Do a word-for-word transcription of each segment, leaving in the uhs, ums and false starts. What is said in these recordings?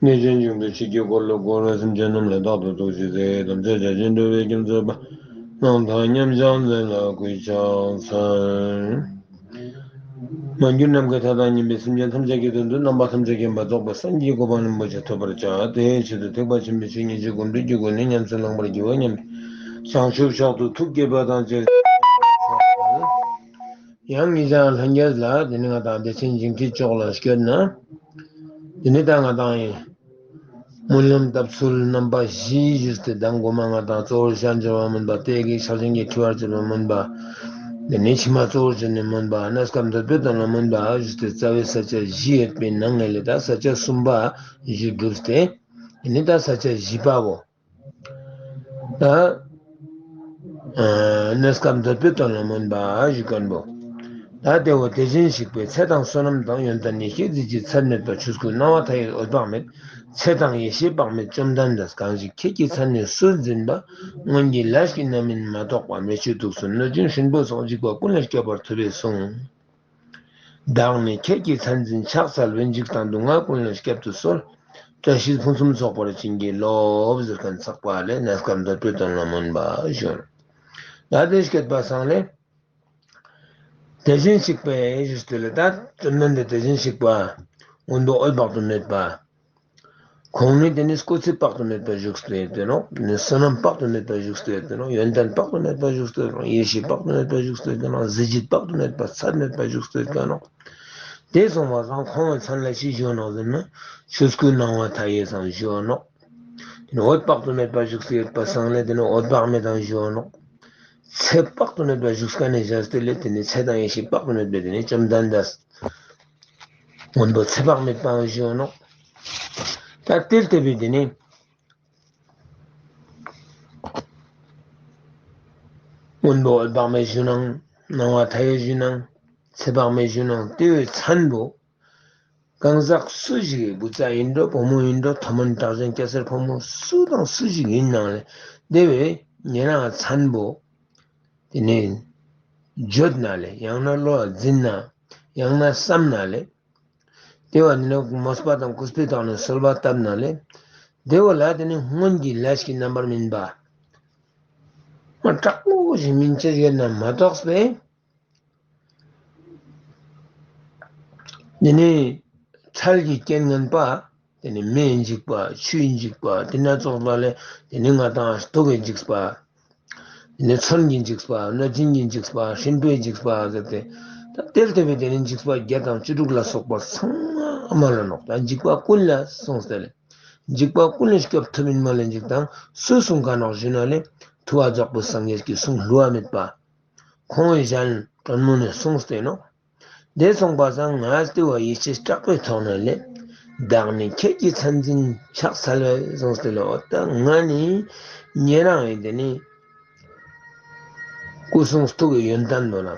གནས་ཆེན་འབྱུང་དུ་ཆིག་བརྒྱུད་འཁོར་ལོ་བསྐོར་བས། སེམས་ཅན་རྣམས་ལ་རྟག་ཏུ་ཐུགས་རྗེས་བརྩེ། དམ་ཚིག་རྒྱ་ཆེན་སྒྲུབ་པའི་སྐྱབས་མཛད་པ། རྣམ་ཐར་མཉམ་གཞག་མཛད་ལ་གུས་ཕྱག་འཚལ། མ་གྱུར་ནམ་མཁའི་མཐའ་དང་མཉམ་པའི་སེམས་ཅན་ཐམས་ཅད་ཀྱི་དོན་དུ་རྣམ་པ་ཐམས་ཅད་མཁྱེན་པ་རྫོགས་པའི་སངས་རྒྱས་གོ་འཕང་རིན་པོ་ཆེ་ཐོབ་པར་བྱ། དེའི་ཆེད་དུ་ཐེག་པ་ཆེན་པོའི་ཆོས་ཉིད་ཀྱི་སྒོམ་བགྲོད་ཀྱི་སྒོ་ནས་ཉམས་སུ་བླང་བར་བགྱིའོ་སྙམ་པའི་བྱང་ཆུབ་མཆོག་ཏུ་ཐུགས་བསྐྱེད་པ་དང་བཅས། ཡང་ཉེ་ཞའི་ལྷན་རྒྱས་ལ་དེ་ནི་ང་དང་བདེ་ཆེན་འབྱུང་ཁྲིད་ཕྱོགས་ལ་སྐྱོད་ན། དེ་ནི་ད་ང་དང་ཡིན། སྨོན་ལམ་བཏབ་ཚུལ་རྣམ་པ་བཞི་ཞུས་ཏེ། གདམས་ངག་མ་ང་དང་གཙོ་བོར་ཤར་འབྱོར་བ་སྨོན་པ། གཏད་གཅོག་ཕྱག་ཆེན་གྱི་ཁྲི་བར་བྱེད་པ་སྨོན་པ། དེ་ནས་ཕྱི་མ་གཙོ་བོར་བྱས་ནས་སྨོན་པ། གནས་སྐབས་འདོད་པའི་དོན་ལ་སྨོན་པ་ཞུས་ཏེ། རྩ་བའི་ས་བཅད་བཞི་ཡོད་པའི་ནང་ནས་ལས་ད་ས་བཅད་གསུམ་པ་ཞུས་གྲུབ་སྟེ། དེ་ནས་ད་ས་བཅད་བཞི་པའོ། ད་གནས་སྐབས་འདོད་པའི་དོན་ལ་སྨོན་པ་ཞུ་མཁན་པོ། ད་དེ་བོ་དེ་བཞིན་གཤེགས་པའི་ཚེ་དང་བསོད་ནམས་དང་། ཡོན་ཏན་ཡེ་ཤེས་རྫས་ཀྱི་ཚད་མེད་པ། ཆོས་སྐུའི་སྣང་བ་མཐའ་ཡས་འོད་དཔག་མེད། ཚེ་དང་ཡེ་ཤེས་དཔག་མེད་བཅོམ་ལྡན་འདས། གང་ཞིག་ཁྱེད་ཀྱི་མཚན་ནས་སུ་འཛིན་པ། སྔོན་གྱི་ལས་ཀྱི་རྣམ་སྨིན་མ་གཏོགས་པ། མེ་མཆོད་དུག་གསུམ་གནོད་སྦྱིན་སྲིན་པོ་སོགས། འཇིགས་པ་ཀུན་ལས་སྐྱོབ་པར་ཐུབ་པས་གསུངས། བདག་ནི་ཁྱེད་ཀྱི་མཚན་འཛིན་ཕྱག་འཚལ་བས། འཇིགས་དང་སྡུག་བསྔལ་ཀུན་ལས་སྐྱབ་ཏུ་གསོལ། བཀྲ་ཤིས་ཕུན་སུམ་ཚོགས་པར་བྱིན་གྱིས་རློབས། ཟེར་མཁན་ཚེག་པ་ལས་གནས་སྐབས་འདོད་པའི་དོན་ལ་སྨོན་པ་ཞུ། ད་དེ་སྐད་པ་སང་ལས། དེ་བཞིན་གཤེགས་པའི་ཞུས་ཏེ་ལས་ད་བཅོམ་ལྡན་འདས་དེ་བཞིན་གཤེགས་པ། མངོན་པོ་འོད་དཔག་ཏུ་མེད་པ། ཁོང་ནི་དེ་ནི་སྐུ་ཚེ་དཔག་ཏུ་མེད་པ་བཞུགས་སུ་ཡོད་དེ་ནོ། ནི་བསོད་ནམས་དཔག་ཏུ་མེད་པ་བཞུགས་སུ་ཡོད་དེ་ནོ། ཡོན་ཏན་དཔག་ཏུ་མེད་པ་བཞུགས་སུ་ཡོད་དེ་ནོ། ཡེ་ཤེས་དཔག་ཏུ་མེད་པ་བཞུགས་སུ་ཡོད་དེ་ནོ། གཟི་བརྗིད་དཔག་ཏུ་མེད་པ་ཚད་མེད་པ་བཞུགས་སུ་ཡོད་དེ་ནོ། དེ་སོང་བ་སང་ཁོང་གི་མཚན་ལ་ཅི་ཞུ་ནོ་ཟེར་ན། ཆོས་སྐུའི་སྣང་བ་མཐའ་ཡས་སང་ཞུ་ནོ། དེ་ནི་འོད་དཔག་ཏུ་མེད་པ་བཞུགས་སུ་ཡོད་པ་སང་ལས་དེ་ནི་འོད་དཔག་མེད་དང་ཞུ་ནོ། ཚེ་དཔག་ཏུ་མེད་པ་བཞུགས་ཀ་ནས་བཞག་སྟེ་ལས་དེ་ནི་ཚེ་དང་ཡེ་ཤེས་དཔག་ཏུ་མེད་པའི་དེ་ནི་བཅོམ་ལྡན་འདས། མངོན་པོ་ཚེ་དཔག་མེད་པའང་ཞུ་ནོ། ད་དེ་ལྟ་བུའི་དེ་ནི། མངོན་པོ་འོད་དཔག་མེད་ཞུ་ནང་། སྣང་བ་མཐའ་ཡས་ཞུ་ནང་། ཚེ་དཔག་མེད་ཞུ་ནང་། དེ་བས་མཚན་པོ། གང་ཟག་སུ་ཞིག་གི་བུ་ཚ་ཡིན་འགྲོ། བུ་མོ་ཡིན་འགྲོ། མཐོ་དམན་དྲག་ཅན་སྐྱ་སེར་ཕོ་མོ་སུ་དང་སུ་ཞིག་ཡིན་ནང་ལས། དེ་བས་ཉེ་རང་མཚན་པོ། དེ་ནས་བརྗོད་ན་ལས། ཡང་ན་བློ་ལ་འཛིན་ན། ཡང་ན་བསམ་ན་ལས། དེ་བ་ནི་ནི་མོས་པ་དང་གུས་པའི་ཐོག་ནས་གསོལ་བ་བཏབ་ན་ལས། དེ་བ་ལ་དེ་ནི་སྔོན་གྱི་ལས་ཀྱི་རྣམ་པར་སྨིན་པ། མ་དྲག་པོ་ཞིག་སྨིན་ཅི་ཡོད་ན་མ་གཏོགས་པས། དེ་ནི་འཕྲལ་གྱི་རྐྱེན་ངན་པ། དེ་ནི་མེས་འཇིག་པ། ཆུས་འཇིག་པ། དེ་སྣ་ཚོགས་པ་ལས་དེ་ནི་ང་དང་དུག་གིས་འཇིག་པ། དེ་ནི་མཚོན་གྱིས་འཇིག་པ། གནོད་སྦྱིན་གྱིས་འཇིག་པ། སྲིན་པོས་འཇིག་པ་ཟེར་ཏེ། ད་དེ་ལྟ་བུའི་དེ་ནི་འཇིགས་པ་བརྒྱད་དང་བཅུ་དྲུག་ལ་སོགས་པ་ཚང་མ་ལ་ནོག་ད་འཇིགས་པ་ཀུན་ལས་སྲུངས་ཏེ་ལས། འཇིགས་པ་ཀུན་ལས་སྐྱོབ་ཐུབ་ཡིན་མ་ལས་འཇིགས་དང་སུས་གསུངས་ག་ནོག་ཞུ་ན་ལས། ཐུབ་པ་རྫོགས་པའི་སངས་རྒྱས་ཀྱིས་གསུངས་བསླུ་བ་མེད་པ། ཁོང་གི་ཞལ་དྲོན་མོ་ནས་གསུངས་ཏེ་ནོ། དེ་སོང་པ་སང་ང་ལྟེ་བ་ཡིད་ཆེས་དྲག་པོའི་ཐོག་ནས་ལས། བདག་ནི་ཁྱེད་ཀྱི་མཚན་འཛིན་ཕྱག་འཚལ་བས་གསུངས་ཏེ་ལོ། ད་ང་ནི་ཉེ་རང་ཡིན་དེ་ནི། སྐུ་གསུང་ཐུགས་ཀྱི་ཡོན་ཏན་མོ་ལ་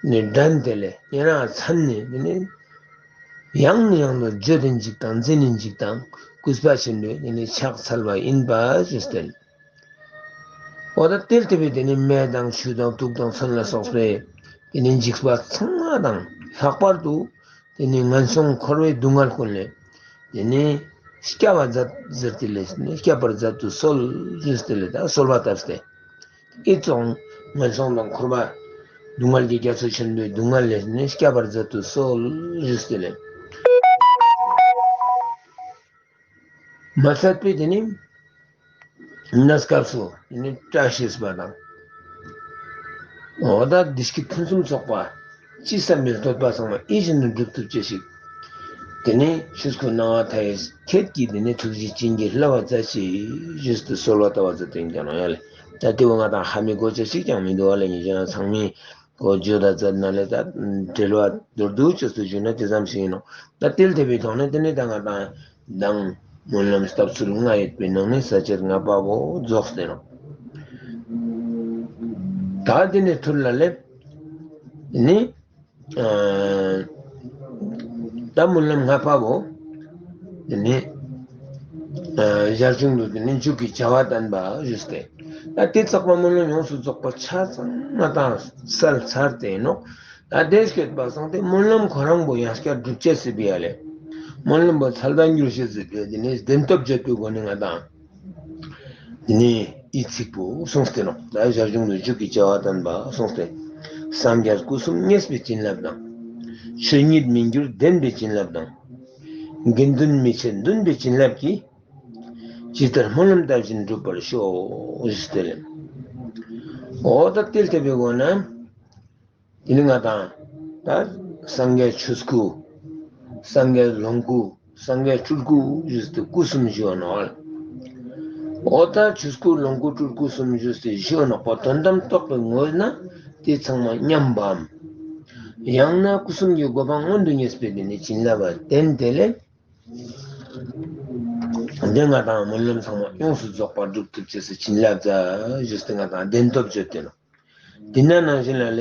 ནི་དྲན་ཏེ་ལས། ཉེ་རང་མཚན་ནི་དེ་ནི། ཡང་ནས་ཡང་དུ་བརྗོད་དེ་འཇིགས་དང་འཛིན་ནས་འཇིགས་དང་གུས་པ་ཆེན་པོས་དེ་ནི་ཕྱག་འཚལ་བ་ཡིན་པ་ཞུས་ཏེ། འོ་ད་དེ་ལྟ་བུའི་དེ་ནི་མེ་དང་ཆུ་དང་དུག་དང་མཚོན་ལ་སོགས་པའི་དེ་ནི་འཇིགས་པ་ཚང་མ་དང་ལྷག་པར་དུ་དེ་ནི་ངན་སོང་འཁོར་བའི་སྡུག་བསྔལ་ཀུན་ལས་དེ་ནི་སྐྱབས་པ་མཛད་ཟེར་ཏེ་ལས་ནི་སྐྱབས་པར་མཛད་དུ་གསོལ་ཞུས་ཏེ་ལས་ད་གསོལ་བ་བཏབ་སྟེ། ཨི་ཙོང་ངན་སོང་དང་འཁོར་བ་སྡུག་བསྔལ་གྱི་རྒྱ་མཚོ་ཆེན་པོའི་སྡུག་བསྔལ་ལས་ནི་སྐྱབས་པར་མཛད་དུ་གསོལ་ཞུས་ཏེ་ལས། མ་ཚད་པའི་དེ་ནི་གནས་སྐབས་སུ་དེ་ནི་བཀྲ་ཤིས་པ་དང་། འོ་ད་བདེ་སྐྱིད་ཕུན་སུམ་ཚོགས་པ། ཅི་བསམ་པའི་འདོད་པ་ཚང་མ་ཡིད་བཞིན་དུ་འགྲུབ་ཐུབ་ཅེས་ཤིག་དེ་ནི་ཆོས་སྐུ་སྣང་བ་མཐའ་ཡས་ཁྱེད་ཀྱིས་དེ་ནི་ཐུགས་རྗེ་བྱིན་གྱིས་བརླབ་པར་མཛད་ཅིག་ཞུས་ཏེ་གསོལ་བ་བཏབ་པ་ཙམ་དེ་ཀྱང་ཡང་ལས། ད་དེ་བོ་ང་དང་ཧ་མི་གོ་ཅེས་ཤིག་ཀྱང་མི་འདུག་བ་ལས། ཉེ་རང་ཚང་མས་གོ་བརྗོད་ད་མཛད་ན་ལས་ད་འགྲེལ་བ་མདོར་བསྡུས་ཅིག་ཏུ་ཞུས་ན་དེ་ཙམ་ཞིག་ཡིན་ནོ། ད་དེ་ལྟ་བུའི་ཐོག་ནས་དེ་ནི་ད་ང་དང་དང་སྨོན་ལམ་བཏབ་ཚུལ་ལྔ་ཡོད་པའི་ནང་ནས་ས་བཅད་ལྔ་པ་བོ་རྫོགས་ཏེ་ནོ། ད་དེ་ནས་ཐུར་ལ་ལེབ་ནི། ད་སྨོན་ལམ་ལྔ་པ་བོ། དེ་ནི། ཞར་བྱུང་དུ་དེ་ནི་མཇུག་གི་བྱ་བ་བསྟན་པ་ཞུས་ཏེ། ད་དེ་ཚགས་པ་སྨོན་ལམ་ཡོངས་སུ་རྫོགས་པ་ཆ་ཚང་མ་དང་སལ་ཚར་ཏེ་ནོ། ད་དེ་སྐད་པ་སང་དེ་སྨོན་ལམ་ཁོ་རང་བོ་ཡང་བསྐྱར་སྒྲུབ་བྱེད་སྲིད་པའི་ཡ་ལེ། སྨོན་ལམ་པོ་ཚར་དང་འགྱུར་ཞེས་ཟེར་ཏེ་དེ་ནས་བདེན་སྟོབས་བརྗོད་པའི་སྒོ་ནས་ང་དང་། དེ་ནས་ཨི་ཚིག་པོ་གསུངས་ཏེ་ནོ། ད་ཞར་བྱུང་དུ་མཇུག་གི་བྱ་བ་བསྟན་པ་གསུངས་ཏེ། སངས་རྒྱས་སྐུ་གསུམ་བརྙེས་པའི་བྱིན་རླབས་དང་། ཆོས་ཉིད་མི་འགྱུར་བདེན་པའི་བྱིན་རླབས་དང་། དགེ་འདུན་མི་ཕྱེད་འདུན་པའི་བྱིན་རླབས་ཀྱིས། ཇི་ལྟར་སྨོན་ལམ་བཏབ་བཞིན་འགྲུབ་པར་ཤོག་ཞེས་དེ་ལས། འོ་ད་དེ་ལྟ་བུའི་སྒོ་ནས། དེ་ནི་ང་དང་། ད་སངས་རྒྱས་ཆོས་སྐུ། སངས་རྒྱས་ལོངས་སྐུ། སངས་རྒྱས་སྤྲུལ་སྐུ་ཞེས་ཏེ་སྐུ་གསུམ་བཞུགས་ནོག་ལ། འོ་ད་ཆོས་སྐུ་ལོངས་སྐུ་སྤྲུལ་སྐུ་གསུམ་ཞེས་ཏེ་བཞུགས་ནོག་པ་དོན་དམ་རྟོགས་པའི་ངོས་ན་དེ་ཚང་མ་མཉམ་པའམ། ཡང་ན་སྐུ་གསུམ་གྱི་གོ་འཕང་མངོན་དུ་གཉེར་བའི་དེ་ནི་བྱིན་རླབས་པ་བརྟེན་དེ་ལས། འདི་ང་དང་སྨོན་ལམ་ཚང་མ་ཡོངས་སུ་རྫོགས་པ་སྒྲུབ་ཐུབ་ཅེས་སུ་བྱིན་རླབས་ཟེར་ཞེས་ཏེ་ང་དང་བདེན་སྟོབས་བརྗོད་དེ་ནོ། དེ་ན་ནང་བཞིན་ལ་ལས།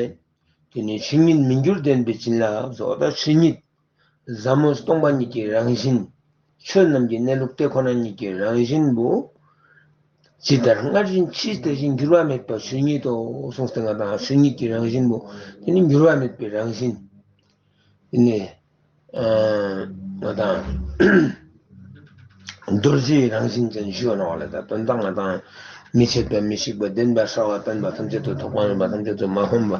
དེ་ནས་ཆོས་ཉིད་མི་འགྱུར་བདེན་པའི་བྱིན་རླབས་སོགས་དང་ཆོས་ཉིད། ཟབ་མོ་སྟོང་པ་ཉིད་ཀྱི་རང་བཞིན། ཆོས་རྣམས་ཀྱི་གནས་ལུགས་དེ་ཁོ་ན་ཉིད་ཀྱི་རང་བཞིན་པོ། ཇི་ལྟར་སྔར་བཞིན་ཕྱིས་དེ་བཞིན་འགྱུར་བ་མེད་པ་ཆོས་ཉིད་དོ་གསུངས་ཏེ་ང་དང་ཆོས་ཉིད་ཀྱི་རང་བཞིན་པོ། དེ་ནི་འགྱུར་བ་མེད་པའི་རང་བཞིན། དེ་ནི། ང་དང་། རྡོ་རྗེའི་རང་བཞིན་ཅན་ཞུ་ནོག་ལ། ད་དོན་དག་ང་དང་། མི་ཕྱེད་པ་མི་ཞིག་པ་བདེན་པ་གསལ་བ་བརྟན་པ་ཐམས་ཅད་དུ་ཐོགས་པ་མེད་པ་ཐམས་ཅད་དུ་མ་ཕམ་པ།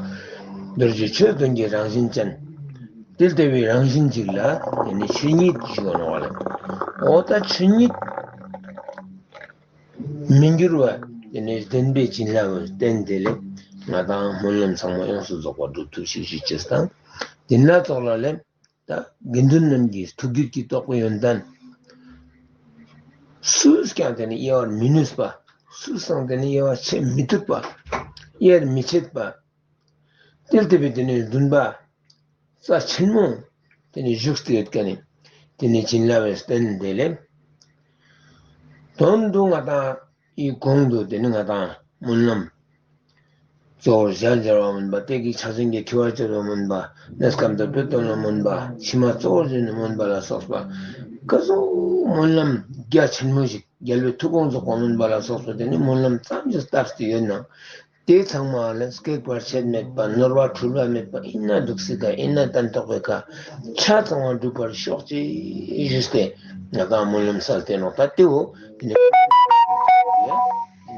རྡོ་རྗེ་ཆོས་དོན་གྱི་རང་བཞིན་ཅན། དེ་ལྟ་བུའི་རང་བཞིན་ཅིག་ལ་དེ་ནི་ཆོས་ཉིད་ཞུ་ནོག་ལ། འོ་ད་ཆོས་ཉིད། མི་འགྱུར་བ། དེ་ནི་བདེན་པའི་བྱིན་རླབས་བརྟེན་དེ་ལས། ང་དང་སྨོན་ལམ་ཚང་མ་ཡོངས་སུ་རྫོགས་པ་སྒྲུབ་ཐུབ་ཤིག་ཞུ་ཅེས་དང་། དེ་ན་ཙོགས་ལ་ལས། ད་དགེ་འདུན་རྣམས་ཀྱི་ཐུགས་རྒྱུད་ཀྱི་རྟོགས་པའི་ཡོན་ཏན། སུས་ཀྱང་དེ་ནི་དབྱེ་བར་མི་ནུས་པ། སུས་ཀྱང་དེ་ནི་དབྱེ་བ་ཕྱེ་མི་ཐུབ་པ། དབྱེར་མི་ཕྱེད་པ། དེ་ལྟ་བུའི་དེ་ནི་འདུན་པ། རྩ་ཆེན་མོ། དེ་ནི་བཞུགས་ཏེ་ཡོད་མཁན་ནི། དེ་ནི་བྱིན་རླབས་པའི་རྟེན་དེ་ལས། དོན་དུ་ང་དང་ཨི་གོང་དུ་དེ་ནི་ང་དང་སྨོན་ལམ། གཙོ་བོར་ཞལ་སྦྱར་བ་མིན་པ་སྟེ་གི་ཕྱག་ཆེན་གྱི་ཁྱད་པར་སྤྱོད་པ་མིན་པ། གནས་སྐབས་དང་དཔེ་སྟོན་ལ་མིན་པ། ཕྱི་མ་གཙོ་བོར་བརྗོད་ནས་མིན་པ་ལ་སོགས་པ། ཀ་ཟུག་སྨོན་ལམ་རྒྱ་ཆེན་མོ་ཞིག་རྒྱལ་བའི་ཐུགས་དགོངས་རྫོགས་པ་མིན་པ་ལ་སོགས་པ་དེ་ནི་སྨོན་ལམ་ཙམ་ཞིག་བཏབ་སྟེ་ཡོད་ན། དེ་ཚང་མ་ལ་སྐྱེ་བར་ཆད་མེད་པ་ནོར་བ་འཁྲུལ་བ་མེད་པ་ཨིན་ན་འདུག་སྲིད་ཀ་ཨིན་ན་བརྟན་ཐོག་པའི་ཀ་ཆ་ཚང་བ་འགྲུབ་པར་ཤོག་ཅེས་ཞུས་ཏེ་ང་དང་སྨོན་ལམ་སལ་ཏེ་ནོག་ད་དེའོ་དེ་ནི་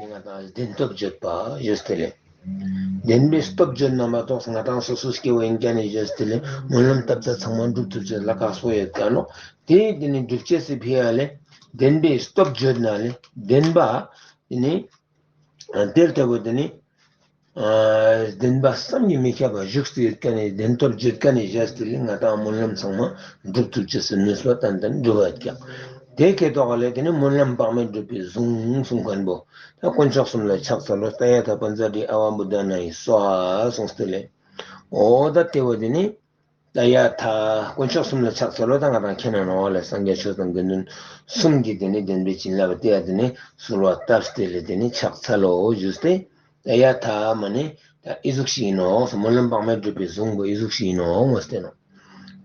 ང་དང་བདེན་སྟོབས་བརྗོད་པ་ཞུས་ཏེ་ལས། བདེན་པའི་སྟོབས་བརྗོད་ན་མ་གཏོགས་ང་དང་སོ་སོ་སྐྱེ་བོ་ཡིན་ཀ་ནས་ཞུས་ཏེ་ལས་སྨོན་ལམ་བཏབ་ད་ཚང་མ་འགྲུབ་ཐུབ་ཅེས་ལ་ཁག་སོ་ཡོད་ཀ་ནོག་དེ་དེ་ནི་སྒྲུབ་བྱེད་སི་ཕི་ཡ་ལས་བདེན་པའི་སྟོབས་བརྗོད་ན་ལས་བདེན་པ་དེ་ནི། དེར་ལྟ་བུ་དེ་ནི། བདེན་པ་བསམ་གྱིས་མི་ཁྱབ་པ་བཞུགས་སུ་ཡོད་མཁན་ནི་བདེན་སྟོབས་བརྗོད་མཁན་ནི་བཞག་སྟེ་ལས་ང་དང་སྨོན་ལམ་ཚང་མ་འགྲུབ་ཐུབ་ཅེས་སུ་ནུས་པ་ཏན་ཏན་འགྲུབ་པ་ཀྱང་། དེ་སྐད་དོགས་ལས་དེ་ནི་སྨོན་ལམ་དཔག་མེད་འགྲུབ་པའི་གཟུངས་གསུང་མཁན་པོ། ད་དཀོན་མཆོག་གསུམ་ལ་ཕྱག་འཚལ་ལོ། ཏདྱ་ཐཱ་པཉྩ་དྲི་ཡ་ཨ་ཝ་བུདྡྷ་ན་ཡེ་སྭཱ་ཧཱ་གསུངས་ཏེ་ལས། འོ་ད་དེ་བ་དེ་ནི། ཏདྱ་ཐཱ། དཀོན་མཆོག་གསུམ་ལ་ཕྱག་འཚལ་ལོ། ད་ང་དང་མཁྱེན་ན་ནོ་ལ་སངས་རྒྱས་ཆོས་དང་དགེ་འདུན་གསུམ་གྱི་དེ་ནི་བདེན་པའི་བྱིན་རླབས་དེ་ཡ་དེ་ནི་གསོལ་བ་བཏབ་སྟེ་ལས་དེ་ནི་ཕྱག་འཚལ་ལོ་ཞུས་ཏེ། ཏདྱ་ཐཱ་མ་ནི་ད་ཨི་ཟུག་ཤིག་ཡིན་ནོ། སྨོན་ལམ་དཔག་མེད་འགྲུབ་པའི་གཟུངས་པོ་ཨི་ཟུག་ཤིག་ཡིན་ནོ་ངོ་སྟེ་ནོ།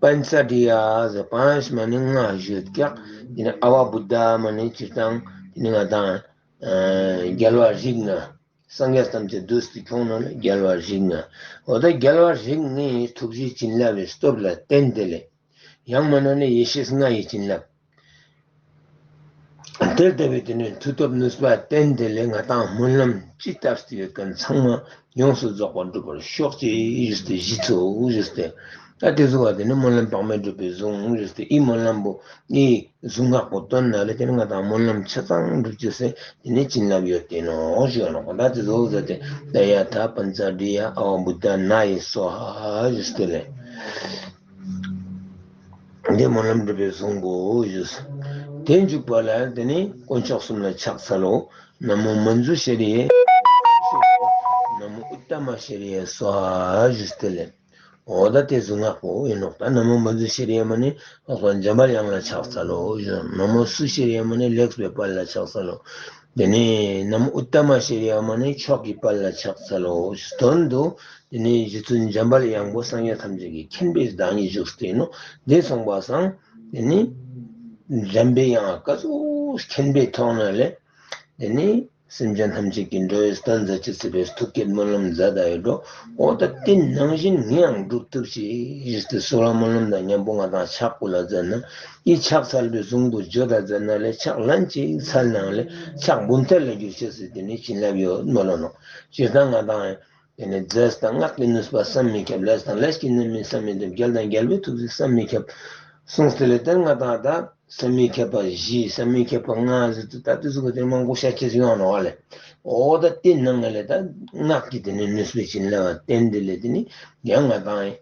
པཉྩ་དྲི་ཡ་ཟེར་པཉྩ་མ་ནི་ལྔ་ཞུས་ཀྱག་དེ་ནི་ཨ་ཝ་བུདྡྷ་མ་ནི་སྤྱིར་བཏང་དེ་ནི་ང་དང་རྒྱལ་བ་རིགས་ལྔ། སངས་རྒྱས་ཐམས་ཅད་འདུས་སུ་ཁྱོང་ནོ་ལ་རྒྱལ་བ་རིགས་ལྔ། འོ་ད་རྒྱལ་བ་རིགས་ལྔའི་ཐུགས་རྗེའི་བྱིན་རླབས་པའི་སྟོབས་ལ་བརྟེན་ཏེ་ལས། ཡང་མིན་ན་ནི་ཡེ་ཤེས་ལྔ་ཡི་བྱིན་རླབས། དེ་ལྟ་བུའི་དེ་ནི་མཐུ་སྟོབས་ནུས་པ་བརྟེན་ཏེ་ལས་ང་དང་སྨོན་ལམ་ཅི་བཏབ་སྟེ་ཡོད་མཁན་ཚང་མ་ཡོངས་སུ་རྫོགས་པར་འགྲུབ་པར་ཤོག་ཅེས་ཞུས་ཏེ་གཞི་ཚུགས་ཞུས་ཏེ། ད་དེ་ཚོ་བ་དེ་ནི་སྨོན་ལམ་དཔག་མེད་འགྲུབ་པའི་གཟུངས་ཞུས་ཏེ་ཨི་སྨོན་ལམ་པོ་ཨི། གཟུངས་སྔགས་པོ་བཏོན་ན་ལས་དེ་ནི་ང་དང་སྨོན་ལམ་ཆ་ཚང་འགྲུབ་ཅེས་སེ་དེ་ནི་བྱིན་རླབས་ཡོད་དེ་ནོ་ཞུ་ནོ། ད་དེ་ཚོ་ཟེར་ཏེ་ཏདྱ་ཐཱ་པཉྩ་དྲི་ཡ་ཨ་ཝ་བུདྡྷ་ན་ཡེ་སྭཱ་ཧཱ་ཞུས་ཏེ་ལས། འདི་སྨོན་ལམ་འགྲུབ་པའི་གཟུངས་པོ་ཞུས། དེ་འཇུག་པ་ལ་དེ་ནི་དཀོན་མཆོག་གསུམ་ལ་ཕྱག་འཚལ་ལོ། ན་མོ་མཉྫུ་ཤྲཱི་ཡེ། ན་མོ་ཨུཏྟ་མ་ཤྲཱི་ཡེ་སྭཱ་ཧཱ་ཞུས་ཏེ་ལས། འོ་ད་དེ་གཟུངས་སྔགས་པོ་ཡིན་ནོ། ད་ན་མོ་མཉྫུ་ཤྲཱི་ཡ་མ་ནི་འཕགས་པ་འཇམ་པའི་དབྱངས་ལ་ཕྱག་འཚལ་ལོ། ན་མོ་སུ་ཤྲཱི་ཡ་མ་ནི་ལེགས་པའི་དཔལ་ལ་ཕྱག་འཚལ་ལོ། དེ་ནས་ན་མོ་ཨུཏྟ་མ་ཤྲཱི་ཡ་མ་ནི་མཆོག་གི་དཔལ་ལ་ཕྱག་འཚལ་ལོ། དོན་དུ་དེ་ནས་རྗེ་བཙུན་འཇམ་པའི་དབྱངས་པོ་སངས་རྒྱས་ཐམས་ཅད་ཀྱི་མཁྱེན་པའི་བདག་ཉིད་བཞུགས་ཏེ་ནོ། དེ་སོང་པ་སང་དེ་ནས་འཇམ་པའི་དབྱངས་ཀ་ཙུག་མཁྱེན་པའི་ཐོག་ན་ལས་དེ་ནས། སེམས་ཅན་ཐམས་ཅད་ཀྱི་འགྲོ་བའི་དོན་མཛད་ཅེས་སྲིད་པའི་ཐུགས་བསྐྱེད་སྨོན་ལམ་མཛད་ད་ཡོད་འགྲོ། འོ་ད་དེ་ནང་བཞིན་ངས་ཡང་སྒྲུབ་ཐུབ་ཤིག་ཞེས་ཏེ་གསོལ་བ་སྨོན་ལམ་དང་མཉམ་པོ་ང་དང་ཕྱག་ཕུལ་ལ་མཛད་ན། ཨི་ཕྱག་འཚལ་བའི་གཟུངས་པོ་བརྗོད་ད་མཛད་ན་ལས་ཕྱག་ལན་གཅིག་འཚལ་ནའང་ལས་ཕྱག་འབུམ་ཐེར་ལ་འགྱུར་ཅེས་སྲིད་དེ་ནི་བྱིན་རླབས་ཡོད་མོ་ལོ་ནོ། སྤྱིར་བཏང་ང་དང་། དེ་ནས་རྫས་དང་སྔགས་ཀྱི་ནུས་པ་བསམ་མི་ཁྱབ། ལས་དང་ལས་ཀྱི་ནུས་མི་བསམ་མི་ཁྱབ། རྒྱལ་དང་རྒྱལ་བའི་ཐུགས་རྗེ་བསམ་མི་ཁྱབ། གསུངས་ཏེ་ལས་དེར་ང་དང་ད་བསམ་མི་ཁྱབ་པ་བཞི་བསམ་མི་ཁྱབ་པ་ལྔ་ཟེར་དུས་ད་དེ་ཚོ་གི་དེ་མང་པོ་ཤ་ཆེས་ཡོང་ནོ་བ་ལས། འོ་ད་དེ་ནང་ང་ལས་ད་སྔགས་ཀྱི་དེ་ནས་ནུས་པའི་བྱིན་རླབས་བརྟེན་དེ་ལས་དེ་ནི་ཡང་ང་དང་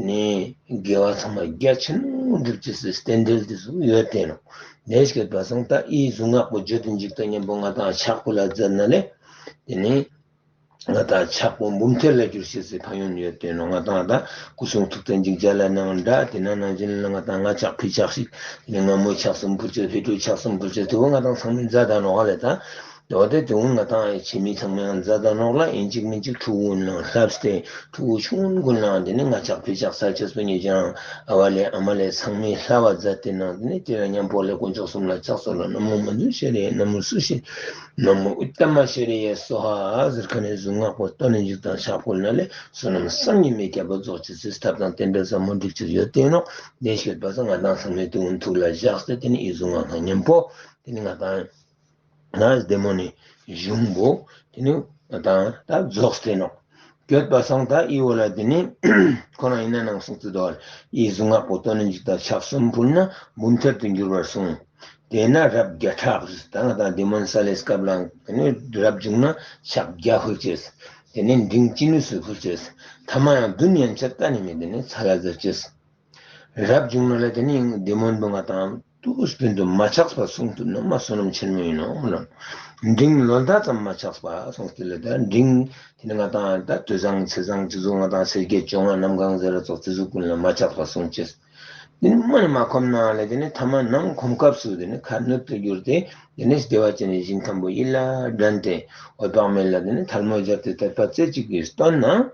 ནི་དགེ་བ་ཚང་མ་རྒྱ་ཆེན་མོ་འགྲུབ་ཅེས་སི་རྟེན་འབྲེལ་དེ་ཚོ་ཡོད་དེ་ནོ། དེ་ཞིག་པ་སང་ད་ཨི་གཟུངས་སྔགས་པོ་བརྗོད་དུ་འཇུག་ད་མཉམ་པོ་ང་དང་ཕྱག་པོ་ལ་མཛད་ན་ལས་དེ་ནི། ང་དང་ཕྱག་པོ་འབུམ་ཐེར་ལ་འགྱུར་ཞེས་སི་ཕན་ཡོན་ཡོད་དེ་ནོ། ང་དང་ད་སྐུ་གསུང་ཐུགས་རྟེན་འཇིགས་བྱེད་ལ་ནང་འདྲ་དེ་ན་ནང་བཞིན་ལ་ང་དང་ང་ཕྱག་ཕི་ཕྱག་ཞིག་དེ་ནི་སྔ་མོའི་ཕྱག་གསུམ་ཕུལ་ཅེས་ཕི་དྲུག་ཕྱག་གསུམ་ཕུལ་ཅེས་དེ་བོ་ང་དང་ཚང་མས་མཛད་ད་ནོ་ཧ་ལས་ད། དོ་དེ་དེ་བོ་ང་དང་ཡི་ཆེ་མི་ཚང་མས་ཡང་མཛད་ད་ནོ་ལ་ཡིན་གཅིག་མིན་གཅིག་ཕྲུ་གུ་ནང་ལྷབས་ཏེ་ཕྲུ་གུ་ཆུང་ཀུན་ལའང་དེ་ནི་ང་ཕྱག་ཕི་ཕྱག་ས་ཆེས་པོ་ཉེ་ཅང་ཨ་བ་ལས་ཨ་མ་ལས་ཚང་མས་ལྷ་བ་མཛད་དེ་ནང་དེ་ནི་དེ་ལ་མཉམ་པོ་ལས་དཀོན་མཆོག་གསུམ་ལ་ཕྱག་འཚལ་ལ་ན་མོ་མ་འདུན་ཤེས་རེ་ན་མོ་སུ་ཤེས། ན་མོ་ཨུཏྟ་མ་ཤྲི་ཡེ་སྭཱ་ཧཱ་ཟེར་ཁ་ནས་གཟུངས་སྔགས་པོ་བཏོན་ནས་འཇུག་དང་ཕྱག་ཕུལ་ན་ལས་བསོད་ནམས་བསམ་གྱིས་མི་ཁྱབ་པ་རྫོགས་ཅེས་སི་ཐབས་དང་རྟེན་འབྲེལ་ཟབ་མོ་འགྲིག་ཅེས་ཡོད་དེ་ནོ། དེ་ཞིག་པ་སང་ང་དང་ཚང་མས་དེ་འུན་ཐུགས་ལ་བཞག་སྟེ་དེ་ནི་ཨི་གཟུངས་སྔགས་དང་མཉམ་པོ་དེ་ནི་ང་དང་ན་བདེ་མོ་ནི་གཞུང་པོ་དེ་ནི་ང་དང་ད་རྫོགས་ཏེ་ནོ། ཡོད་པ་སང་ད་ཨི་བོ་ལ་དེ་ནི་ཁོ་རང་ཡིན་ན་ནང་གསུངས་ཏེ་དོ། ཨི་གཟུངས་སྔགས་པོ་བཏོན་ནས་འཇུག་དང་ཕྱག་གསུམ་ཕུལ་ན་འབུམ་ཐེར་དུ་འགྱུར་བར་གསུངས། དེས་ན་རབ་བརྒྱ་ཕྲག་ད་ང་དང་བདེ་སྨོན་ས་ལེ་སྐབས་ལ་དེ་ནི་རབ་བྱུང་ན་ཕྱག་བརྒྱ་ཕུལ་ཅེས། དེ་ནི་འབྲིང་ཅི་ནུས་སུ་ཕུལ་ཅེས། ཐ་མ་ཡང་བདུན་ཡན་ཆད་ད་ནི་མི་དེ་ནི་ཚ་ལ་ཟེར་ཅེས། རབ་བྱུང་ན་ལ་དེ་ནི་བདེ་སྨོན་པོ་ང་དང་དུས་རྒྱུན་དུ་མ་ཆགས་པ་གསུང་ཐུབ་ན་མ་བསོད་ནམས་ཆེན་མོ་ཡིན་ནོ་ལ། འབྲིང་ལོ་ཟླ་ཙམ་མ་ཆགས་པ་གསུངས་ཏེ་ལ་ད་འབྲིང་དེ་ནི་ང་དང་ད་དུས་བཟང་ཚེས་བཟང་ཅི་ཟུག་ང་དང་སེར་སྐྱའི་བཅོ་ལྔ་གནམ་གང་ཟེར་ར་ཙོགས་ཅི་ཟུག་ཀུན་ལ་མ་ཆགས་པ་གསུང་ཅེས། དེ་ནི་མ་ནི་མ་ཁོམ་ན་ལ་དེ་ནི་ཐ་མ་ནམ་ཁོམ་སྐབས་སུ་དེ་ནི་ཁ་སྣོད་དུ་གྱུར་ཏེ་དེ་ནི་བདེ་བ་ཅན་ནི་ཞིང་ཁམས་པོ་ཡིད་ལ་དྲན་ཏེ་འོད་དཔག་མེད་ལ་དེ་ནི་ཐལ་མོ་སྦྱར་ཏེ་དད་པ་རྩེ་གཅིག་གིས་བཏོན་ན།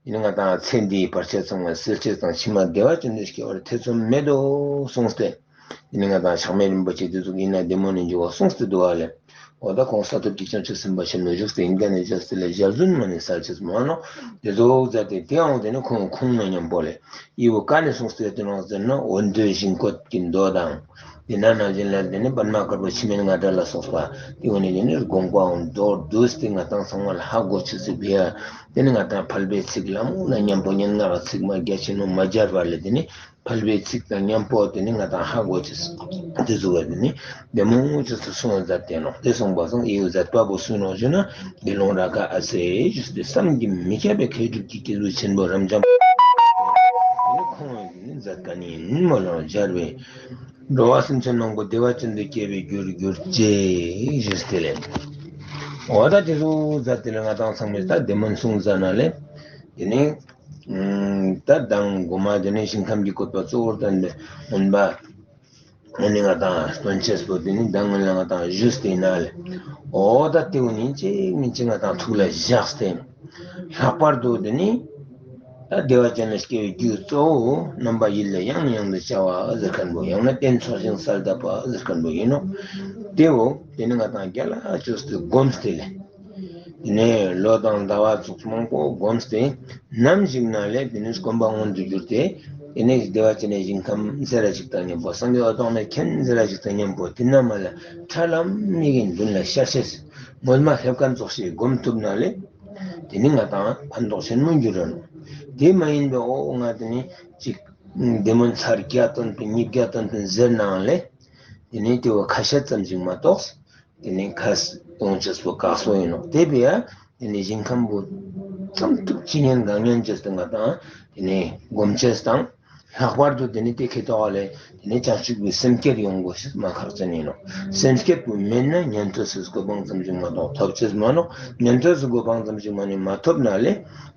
དེ་ནི་ང་དང་ཚེ་འདིའི་བར་ཆད་ཚང་བ་སེལ་ཅེས་དང་ཕྱི་མ་བདེ་བ་ཅན་དུ་སྐྱེ་བར་ཐེ་ཚོམ་མེད་དོ་གསུངས་ཏེ། དེ་ནི་ང་དང་ཕྱག་མེད་རིན་པོ་ཆེ་དེ་ཚོ་ཡིན་ན་བདེ་མོ་ནི་འཇུག་པ་གསུངས་ཏེ་འདུག་བ་ལས། འོ་ད་ཁོང་ས་ཐུབ་ཀྱི་བྱང་ཆུབ་སེམས་དཔའ་ཆེན་པོ་བཞུགས་ཏེ་ཡིན་ག་ནས་བཞག་སྟེ་ལས་ཞལ་རྫུན་མ་ནས་གསལ་ཆེས་མ་ནོ། དེ་ཚོ་མཛད་དེ་དེའང་དེ་ནི་ཁོང་ཁུངས་ན་མཉམ་པོ་ལས། ཨི་བོ་ཀ་ནས་གསུངས་ཏེ་དེ་རང་ཟེར་ན་འོ་འདོད་ཞིང་བཀོད་ཀྱི་མདོ་དང་། དེ་ན་ནང་བཞིན་ལ་དེ་ནི་པདྨ་དཀར་པོ་འཆི་མེད་ང་སྒྲ་ལ་སོགས་པ། དེ་འོ་ནི་དེ་ནི་དགོངས་པའང་མདོར་བསྡུས་ཏེ་ང་དང་ཚང་མ་ལ་ཧ་གོ་ཆེས་སུ་བྱས་ཡ། དེ་ནི་ང་དང་ཕལ་པའི་ཚིག་ལ་མོ་ལ་མཉམ་པོ་སྙན་ངག་གི་ཚིག་མ་རྒྱ་ཆེན་མོ་མ་སྦྱར་བ་ལས་དེ་ནི། ཕལ་པའི་ཚིག་དང་མཉམ་པོ་དེ་ནི་ང་དང་ཧ་གོ་ཅེས། དེ་ཚོ་བ་དེ་ནི་བདེ་མོ་ཅེས་སུ་གསུངས་མཛད་དེ་ནོ། དེ་གསུངས་པ་སང་ཨི་བོ་མཛད་པ་པོ་སུ་ནོ་ཞུ་ན་དགེ་སློང་རཱ་ག་ཨ་སྱ་ཞུས་ཏེ་བསམ་གྱིས་མི་ཁྱབ་པའི་མཁས་གྲུབ་ཀྱི་སྐྱེས་བུ་ཆེན་པོ་རབ་འབྱམས། དེ་ནི་ཁོང་བ་དེ་ནི་མཛད་མཁན་ཡིན་མོ་ལ་སྦྱར་བས། འགྲོ་བ་སེམས་ཅན་མང་པོ་བདེ་བ་ཅན་དུ་སྐྱེ་བའི་རྒྱུར་གྱུར་ཅིག་ཞུས་ཏེ་ལས། འོ་ད་དེ་ཚོ་མཛད་དེ་ལས་ང་དང་ཚང་མས་ད་བདེ་སྨོན་གསུངས་མཛད་ན་ལས། དེ་ནི། ད་མདང་དགོང་མོ་དེ་ནས་ཞིང་ཁམས་ཀྱི་བཀོད་པ་གཙོ་བོར་བསྟན་པའི་མངོན་པ། ཨ་ནི་ང་དང་སྟོན་ཆེས་པོ་དེ་ནི་མདང་སྔོན་ལ་ང་དང་ཞུས་ཏེ་ན་ལས། འོ་ད་དེ་བོ་ཉིན་གཅིག་ཉིན་གཅིག་ང་དང་ཐུགས་ལ་བཞག་སྟེ། ལྷག་པར་དུ་དེ་ནི། ད་བདེ་བ་ཅན་ལ་སྐྱེ་བའི་རྒྱུ་གཙོ་བོ་རྣམ་པ་ཡིད་ལ་ཡང་ནས་ཡང་དུ་བྱ་བ་ཟེར་མཁན་པོ་ཡང་ན་རྟེན་ཚོགས་ཞིང་གསལ་གདབ་པ་ཟེར་མཁན་པོ་ཡིན་ནོ། དེ་བོ་དེ་ནི་ང་དང་རྒྱ་ལ་བཅོས་ཏེ་བསྒོམས་ཏེ་ལས། དེ་ནས་ལོ་དང་ཟླ་བ་ཚོགས་མང་པོ་བསྒོམས་ཏེ་ནམ་ཞིག་ན་ལས་དེ་ནས་སྐོམ་པ་མངོན་དུ་གྱུར་ཏེ་དེ་ནས་བདེ་བ་ཅན་ནས་ཞིང་ཁམས་ཟེར་ར་ཞིག་དང་མཉམ་པོ་སངས་རྒྱས་འོད་དཔག་མེད་མཁྱེན་ཟེར་ར་ཞིག་དང་མཉམ་པོ་དེ་ན་མ་ལ་ཁྲ་ལམ་མིག་གི་མདུན་ལ་ཤར་ཤེས་ངོ་མ་ལྷེབ་ཀ་ཙོགས་ཤིག་བསྒོམ་ཐུབ་ན་ལས་དེ་ནི་ང་དང་ཕན་ཐོགས་ཆེན་མོ་འགྱུར་ར་ནོ། དེ་མ་ཡིན་པའི་འོ་ང་དེ་ནི་ཅིག་བདེ་སྨོན་ཚར་བརྒྱ་བཏོན་ཏེ་ཉིས་བརྒྱ་བཏོན་ཏེ་ཟེར་ནའང་ལས། དེ་ནས་དེ་བ་ཁ་ཤས་ཙམ་ཞིག་མ་གཏོགས། དེ་ནས་ཁ་གཏོང་ཅེས་པོ་དཀགས་པོ་ཡིན་ནོ། དེ་བས་ཡ། དེ་ནས་ཞིང་ཁམས་པོ། ཙམ་ཐུབ་ཅི་ཉན་གང་ཉན་ཅེས་དང་ང་དང་། དེ་ནས་སྒོམ་ཅེས་དང་། ལྷག་པར་དུ་དེ་ནས་དེ་ཁེ་ཏོག་ལས། དེ་ནས་བྱང་ཆུབ་ཀྱི་སེམས་བསྐྱེད་ཡོང་དགོས་ཤེས་མ་ཁག་ཅན་ཡིན་ནོ། སེམས་བསྐྱེད་པོ་མེད་ན་ཉན་ཐོས་སུ་གོ་འཕང་ཙམ་ཞིག་མ་གཏོགས་ཐོབ་ཅེས་མ་ནོ། ཉན་ཐོས་སུ་གོ་འཕང་ཙམ་ཞིག་མ་ནི་མ་ཐོབ་ན་ལས།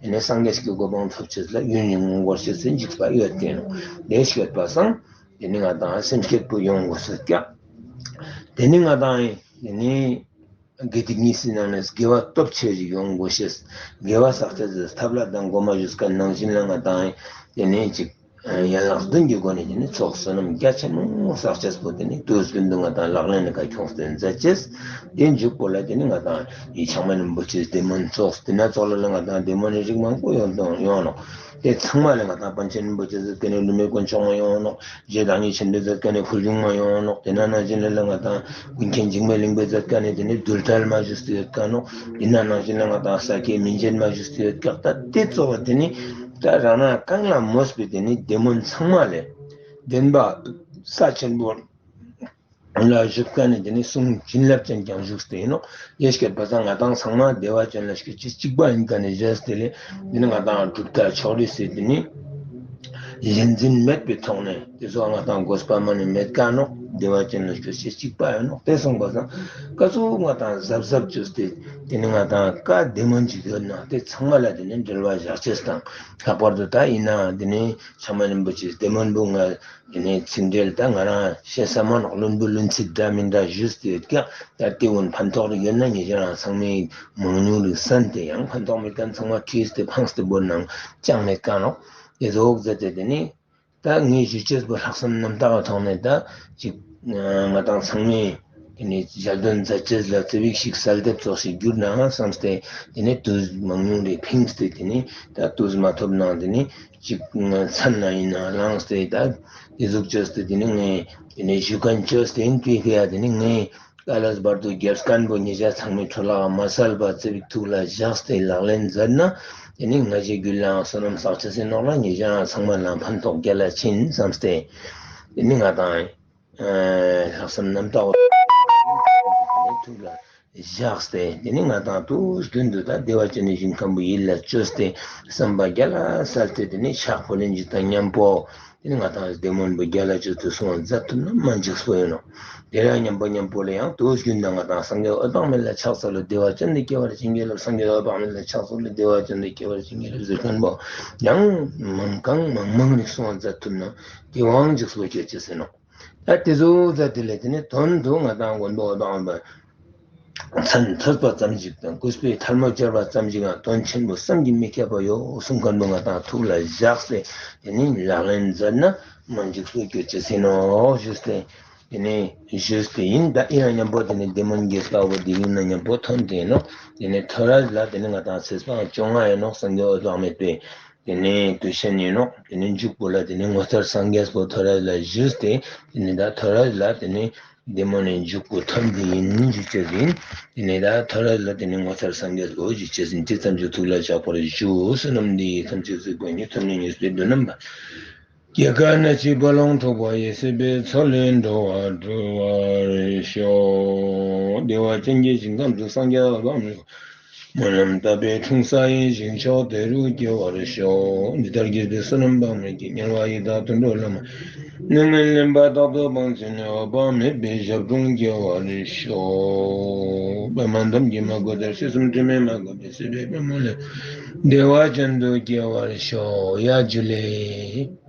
དེ་ནས་སངས་རྒྱས་ཀྱི་གོ་འཕང་ཐོབ་ཅེས་ལ་ཡུན་རིང་མངོན་དགོས་ཤེས་སུ་འཇིགས་པ་ཡོད་དེ་ནོ། ལས་ཤེས་པ་སང་། དེ་ནི་ང་དང་སེམས་བསྐྱེད་པོ་ཡོང་དགོས་ཤེས་ཀྱང་། དེ་ནི་ང་དང་དེ་ནི་དགེ་སྡིག་གཉིས་སུ་ནང་ནས་དགེ་བ་སྟོབས་ཆེ་ཞིག་ཡོང་དགོས་ཤེས། དགེ་བ་བསགས་ཚད་ཐབས་ལ་དང་གོ་མ་ཞུས་ཀ་ནང་བཞིན་ལ་ང་དང་དེ་ནི་ཅིག་ ཡན་ལག་བདུན་གྱི་སྒོ་ནས་དེ་ནི་ཚོགས་བསོད་ནམས་རྒྱ་ཆེན་མོ་བསགས་ཅེས་པོ་དེ་ནི་དུས་རྒྱུན་དུ་ང་དང་ལག་ལེན་ལ་ཁྱོངས་ཏེ་མཛད་ཅེས། དེ་མཇུག་པོ་ལ་དེ་ནི་ང་དང་ཡི་ཆགས་མེད་རིན་པོ་ཆེའི་བདེ་སྨོན་ཚོགས། དེ་ན་ཚོགས་ལ་ལ་ང་དང་བདེ་སྨོན་ནི་རིགས་མང་པོ་ཡོང་དང་ཡོང་ནོག། དེ་ཚང་མ་ལ་ང་དང་པཎ་ཆེན་རིན་པོ་ཆེ་ཟེར་དེ་ནི་ལུས་མེད་དཀོན་མཆོག་མ་ཡོང་ནོག། རྗེ་བདག་ཉིད་ཆེན་པོ་ཟེར་དེ་ནི་ཕུར་ལྗུང་མ་ཡོང་ནོག། དེ་ན་ནང་བཞིན་ལ་ལ་ང་དང་ཀུན་མཁྱེན་འཇིགས་མེད་གླིང་པའི་ཟེར་དེ་ནི་དེ་ནི་རྡུལ་བྲལ་མ་བཞུགས་ཏེ་ཡོད་ཀ་ནོག། དེ་ན་ནང་བཞིན་ལ་ང་དང་ས་སྐྱའི་མི་མཇེད་མ་བཞུགས་ཏེ་ཡོད་ཀ། ད་དེ་གཙོ་བོ་དེ་ནི་ད་རང་རང་གང་ལ་མོས་པའི་དེ་ནི་བདེ་སྨོན་ཚང་མ་ལས་བདེན་པ་ས་ཆེན་པོ་ལ་བཞུགས་ཀ་ནས་དེ་ནི་གསུང་བྱིན་རླབས་ཅན་ཀྱང་བཞུགས་ཏེ་ཡིན་ནོག། ཡེ་ཤེས་པ་སངས་ང་དང་ཚང་མ་བདེ་བ་ཅན་ལ་སྐྱེ་ཅེས་གཅིག་པ་ཡིན་ཀ་ནས་བཞག་སྟེ་ལས་དེ་ནི་ང་དང་གྲུབ་མཐའ་ཕྱོགས་རིས་སུ་དེ་ནི་གཞན་འཛིན་མེད་པའི་ཐོག་ནས་དེ་ཚོ་ང་དང་དགོས་པ་མ་ནི་མེད་ཀ་ནོག། བདེ་བ་ཅན་ལ་སྐྱེ་ཅེས་གཅིག་པ་ཡིན་ནོག། དེ་སོང་པ་སངས་ཀ་ཚུགས་ང་དང་གཟབ་གཟབ་བཅོས་ཏེ་དེ་ནི་ང་དང་ཀ་བདེ་སྨོན་ཅིག་ཡོད་ན་དེ་ཚང་མ་ལ་དེ་ནི་འབྲེལ་བ་བཞག་ཅེས་དང་། ལྷག་པར་དུ་ད་ཡིན་ན་དེ་ནི་ཆགས་མེད་རིན་པོ་ཆེའི་བདེ་སྨོན་པོ་ང་དེ་ནས་ཚིག་འགྲེལ་ད་ང་རང་བཤད་ས་མ་ནོག། བླུན་པོ་བླུན་ཚིག་འདྲ་མི་འདྲ་ཞུས་ཏེ་ཡོད་ཀྱང་ད་དེ་འོན་ཕན་ཐོགས་རིགས་ཡོད་ན་ཉེ་ཞ་རང་ཚང་མས་མང་ཉུང་རིགས་གསན་ཏེ་ཡང་ཕན་ཐོགས་མེད་མཁན་ཚང་མ་ཁྲིས་ཏེ་ཕངས་ཏེ་བོར་ནང་ཅང་མེད་ཀ་ནོག། དེ་ཟོག་ཟེར་ཏེ་དེ་ནི་ད་ངས་ཞུ་ཅེས་པོ་ལྷག་བསམ་རྣམ་དག་གི་ཐོག་ནས་ད་ཅིག་ང་དང་ཚང་མས་དེ་ནས་ཞལ་འདོན་མཛད་ཅེས་ལ་ཙི་བིག་ཞིག་གསལ་འདེབས་ཙོགས་ཤིག་བསྒྱུར་ན་བསམས་ཏེ་དེ་ནས་དུས་མང་ཉུང་རིགས་ཕིངས་ཏེ་དེ་ནས་ད་དུས་མ་ཐོབ་ནང་དེ་ནས། གཅིག་མཚན་ན་ཡིན་ན་ལངས་ཏེ་ད་དེ་ཟུག་བཅོས་ཏེ་དེ་ནི་ངས་དེ་ནི་ཞུ་མཁན་བཅོས་ཏེ་ཡིན་དུས་ཕི་ཡ་དེ་ནི་ངས་ཀ་ལས་བར་དུ་རྒྱལ་མཁན་པོ་ཉེ་ཞ་ཚང་མའི་འཕྲོ་བརླག་མ་སལ་བ་ཙི་བིག་ཐུགས་ལ་བཞག་སྟེ་ལག་ལེན་མཛད་ན་དེ་ནི་ང་ཞའི་རྒྱུད་ལའང་བསོད་ནམས་བསགས་ཅེས་ཡིན་ནོག་ལ་ཉེ་ཞ་ཚང་མ་ལ་ཕན་ཐོགས་རྒྱ་ལ་ཕྱིན་བསམས་ཏེ་དེ་ནི་ང་དང་། ལྷག་བསམ་རྣམ་དག་ཐུགས་ལ་བཞག་སྟེ་དེ་ནི་ང་དང་དུས་རྒྱུན་དུ་ད་བདེ་བ་ཅན་ནི་ཞིང་ཁམས་པོ་ཡིད་ལ་བཅོས་ཏེ་བསམ་པ་རྒྱ་ལ་སལ་ཏེ་དེ་ནི་ཕྱག་ཕུལ་ལེན་ཅིག་དང་མཉམ་པོ་དེ་ནི་ང་དང་བདེ་སྨོན་པོ་རྒྱ་ལ་བཅོས་ཏེ་གསུང་བ་མཛད་ཐུབ་ན་མ་འཇིགས་སོ་ཡིན་ནོག། དེ་ལ་མཉམ་པོ་མཉམ་པོ་ལ་ཡང་དུས་རྒྱུན་དུ་ང་དང་སངས་རྒྱས་འོད་དཔག་མེད་ལ་ཕྱག་འཚལ་ལོ། བདེ་བ་ཅན་དུ་སྐྱེ་བར་བྱིན་གྱིས་རློབས། སངས་རྒྱས་འོད་དཔག་མེད་ལ་ཕྱག་འཚལ་ལོ། བདེ་བ་ཅན་དུ་སྐྱེ་བར་བྱིན་གྱིས་རློབས་ཟེར་མཁན་པོ་ཡང་མང་གང་མང་མང་རིགས་གསུང་བ་མཛད་ཐུབ་ན་དེ་བའང་འཇིགས་སོ་སྐྱོ་ཅེས་ཟེར་ནོག། ད་དེ་ཚོ་ཟ་དེ་ལས་དེ་ནི་དོན་དུ་ང་དང་མགོན་པོ་དང་མཚན་ཐོས་པ་ཙམ་ཞིག་དང་གུས་པས་ཐལ་མོ་སྦྱར་བ་ཙམ་ཞིག་ཡང་དོན་ཆེན་པོ་བསམ་གྱིས་མི་ཁྱབ་པ་ཡོད་གསུང་མཁན་པོ་ང་དང་ཐུགས་ལ་བཞག་སྟེ་དེ་ནི་ལག་ལེན་མཛད་ན་མ་འཇིགས་སུ་གྱུར་ཅེས་ཡིན་ནོ་ཞུས་ཏེ། དེ་ནི་ཞུས་ཏེ་ཡིན། ད་ཨི་ཡང་མཉམ་པོ་དེ་ནི་བདེ་སྨོན་གྱི་ལྟ་བུ་དེ་ཡིན་ན་མཉམ་པོ་ཐོན་ཏེ་ཡིན་ནོ། དེ་ནི་ཐོ་རས་ལ་དེ་ནི་ང་དང་ཚེས་པ་བཅོ་ལྔ་ཡིན་ནོ། སངས་རྒྱས་འོད་དཔག་མེད་པའི། དེ་ནས་དུས་ཆེན་ཡིན་ནོ། དེ་ནས་མཇུག་པོ་ལ་དེ་ནས་ངོ་མཚར་སངས་རྒྱས་པོ་ཐོ་རས་ལ་བཞུགས་ཏེ། དེ་ནས་ད་ཐོ་རས་ལ་དེ་ནས་བདེ་མོ་ནས་མཇུག་གུ་ཐོན་དེ་ཡིན་ཞུ་ཅེས་ཡིན། དེ་ནས་ད་ཐོ་རས་ལ་དེ་ནས་ངོ་མཚར་སངས་རྒྱས་པོ་ཞུ་ཅེས་ཡིན། དེ་ཙམ་གྱི་ཐུགས་ལ་བཞག་པར་ཞུ། བསོད་ནམས་འདི་ཡིས་ཐམས་ཅད་གཟིགས་པ་ཉིད། ཐོབ་ནས་ཉེས་པའི་དགྲ་རྣམས་སྐྱེ་རྒ་ན་འཆིའི་རྦ་ཀློང་འཁྲུགས་པ་ཡི། སྲིད་པའི་མཚོ་ལས་འགྲོ་བ་སྒྲོལ་བར་ཤོག། བདེ་བ་ཅན་གྱི་ཞིང་ཁམས་སུ་སངས་རྒྱས་དབང་མི་སྨོན་ལམ་དག་པའི་འཁྲུངས་ས་ཡི་ཞིང་མཆོག་དེ་རུ་སྐྱེ་བར་ཤོག། འདི་ལྟར་གྱུར་པའི་བསོད་ནམས་དཔག་མེད་ཀྱིས། དམྱལ་བ་ཡི་དྭགས་དུད་འགྲོ་ལ་མ་ནད་ངན་ལན་པ་རྟག་ཏུ་སྤངས་བྱས་ནས། འོད་དཔག་མེད་པའི་ཞབས་དྲུང་སྐྱེ་བར་ཤོག། པདྨ་འདམ་གྱིས་མ་གོས་མཐར། སྲིད་གསུམ་དྲི་མས་མ་གོས་པའི། སྲིད་པའི་པདྨོ་ལས་བདེ་བ་ཅན་དུ་སྐྱེ་བར་ཤོག། ཡ་ཇུ་ལེ།